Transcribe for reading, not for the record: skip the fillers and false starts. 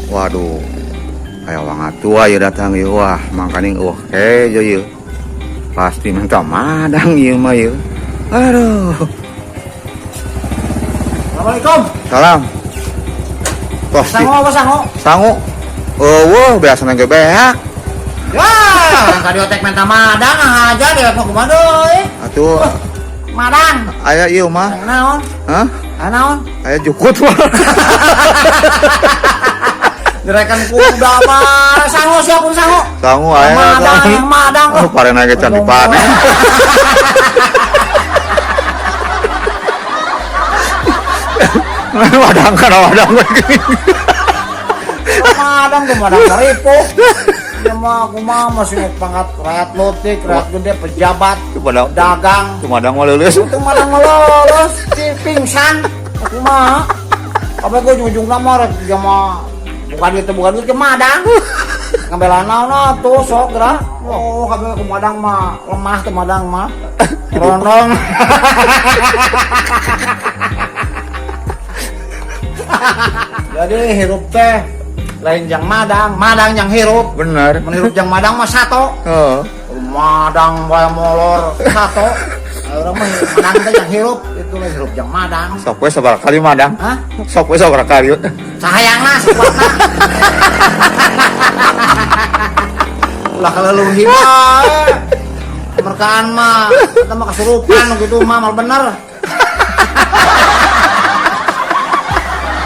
Waduh. Aya wanga tua ieu datang ieu, wah mangkaning eueuh kejo ieu. Pasti minta madang ieu mah ieu. Aduh. Assalamualaikum. Salam. Pasti Sango apa sango? Sangu. Eueuh biasana ge beak. Ya, orang ka diotek minta madang aja dia mah kumaha deui. Atuh Madang. Aya ieu mah. Naon? Hah? Ah, naon? Aya jukut mah. Direkan kuda mah. Sango siapa pun sango. Sangu aya. Madang yang madang. Oh, parena ge can dipanen. Madang kana madang we geuning. Madang tuh madang karipu. Ya mah kumaha masih pangkat rakyat lotik, rakyat gede, pejabat, Madang dagang. Itu madang mah leuleus. Itu madang lolos, si pingsan. Kumaha? Kabeh gue ujung-ujungna mah rek dia mah bukan duit ke madang. Ngambelan naon tuh sok gerak. Oh, kabeh ku madang mah lemah tuh madang mah. Rondong. Jadi hirup teh lain jang madang, madang yang hirup. Bener. Mun hirup jang madang mah sato. Heeh. Madang wae molor sato. Urang mah madang teh yang hirup, itu lain hirup jang madang. Sok we sabaraha kali madang? Hah? Sok we sabaraha kali? Sahayangna sakuatna. Ulah kaleuleung mah. Merkaan mah, eta mah kasurupan gitu mah mal bener.